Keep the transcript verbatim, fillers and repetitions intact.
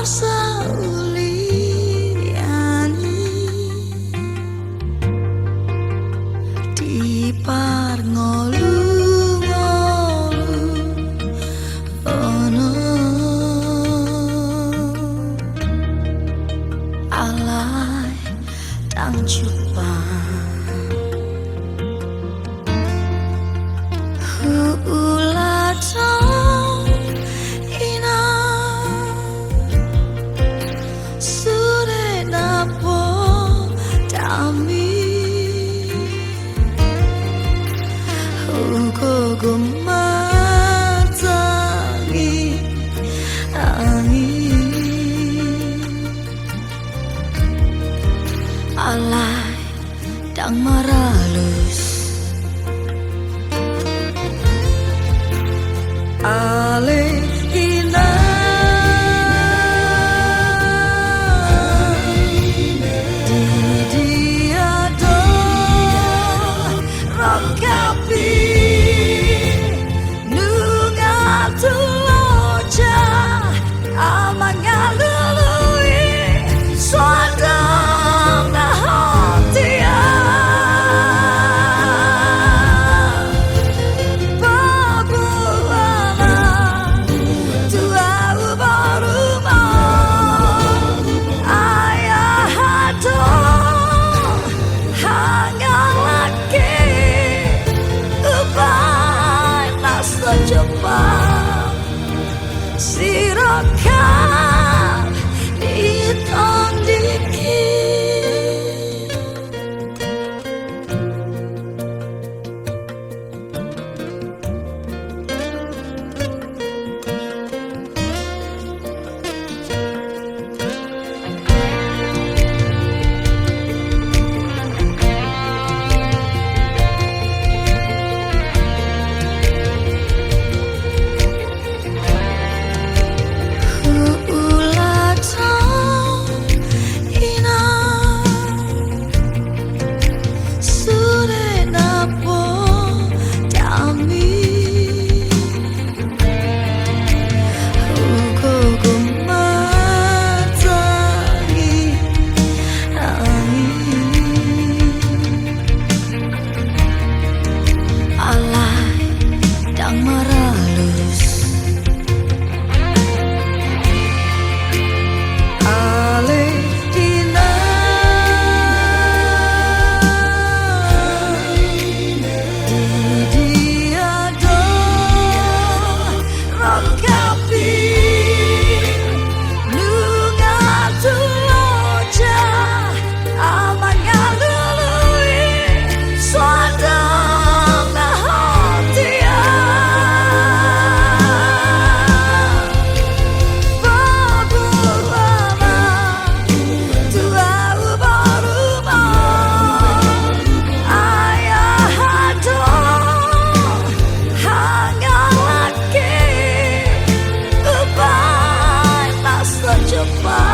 Saulian i di parngoluon on, alai ndang jumpang huulathon, inang, sude na poda mi. Hugogo ma tangiang i, alai ndang maralus. Ale inang, di dia do rongkapmi? Nunga tu loja ahu mangalului, so adong na hotian. Paboa ma tu ahu borum on, ai aha do hangalahi, umbahen na so jumpang sirongkap ni tondingki. Huulathon, inang, sude na poda mi. Hugogo ma tangiang i, alai ndang maralus. Ale inang, di dia do rongkapmi? Nunga tu loja ahu mangalului, so adong na hotian. Paboa ma tu ahu borum on, ai aha do hangalahi, umbahen na so jumpang